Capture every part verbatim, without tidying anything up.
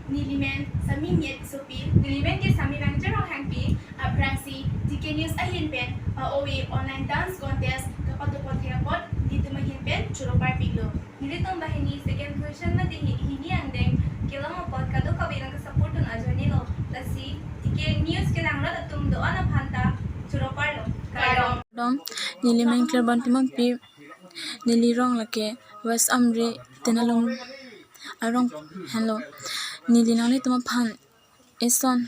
Nelimen Sami Niet Sopi. Nelimen ke Sami Rangchar Ronghangpi. Aphrangsi T K News ahin pen pa-ove online dance contest kapatupo thek apot nelitum ahin pen choro parpiklo. Nelitum banghini second position mate hi-, hini angdeng kelong apot kadokave nangkesupport dun ajoinelo. Lasi T K News kelang rat atum do-an aphan ta choro parlo. Kardom. Kardom, nelimen Klerbon Timungpi, neli rong lake West Amri Tenalung arong henlo. Neli nanglitum aphan eson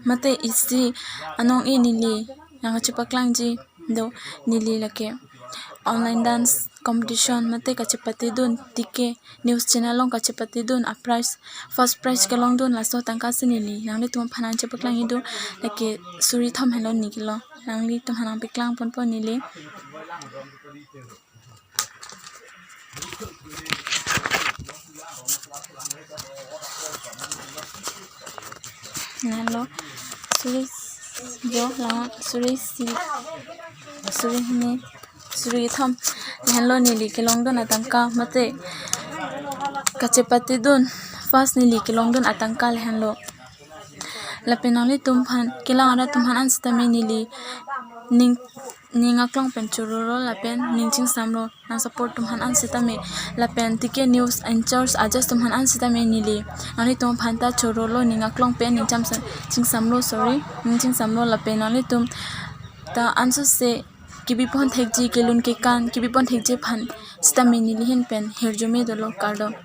mate isi anong-e neli nangkachepaklangji do, neli lake online dance competition mate kachepatedun, T K News channel along kachepatedun, a prize, first prize kelongdun, laso atangka si neli nanglitum aphan nangchepaklang idu. Lake suri thom henlo neli kelong, nanglitum aphan nangpaklang ponpo neli. Lahenlo suri jo, lang suri isi, suri hini, suri thom. Lahenlo neli kelongdun atangka mate kachepatedun, first neli kelongdun atangka lahenlo. Lapen nanglitum aphan, kelang arat atum aphan an sitame neli ning, ning aklong pen chorolo lapen ning chingsamlo, nangsupport atum aphan an sitame, lapen T K News in charge a judge atum aphan an sitame neli nanglitum aphan ta chorolo, ning aklong pen ning cham, chingsamlo, sorry, ning chingsamlo. Lapen nanglitum ta ansose kebipon thekji, kelun kekan kebipon thekji aphan sitame neli ahin pen hirjume dolo. Kardom.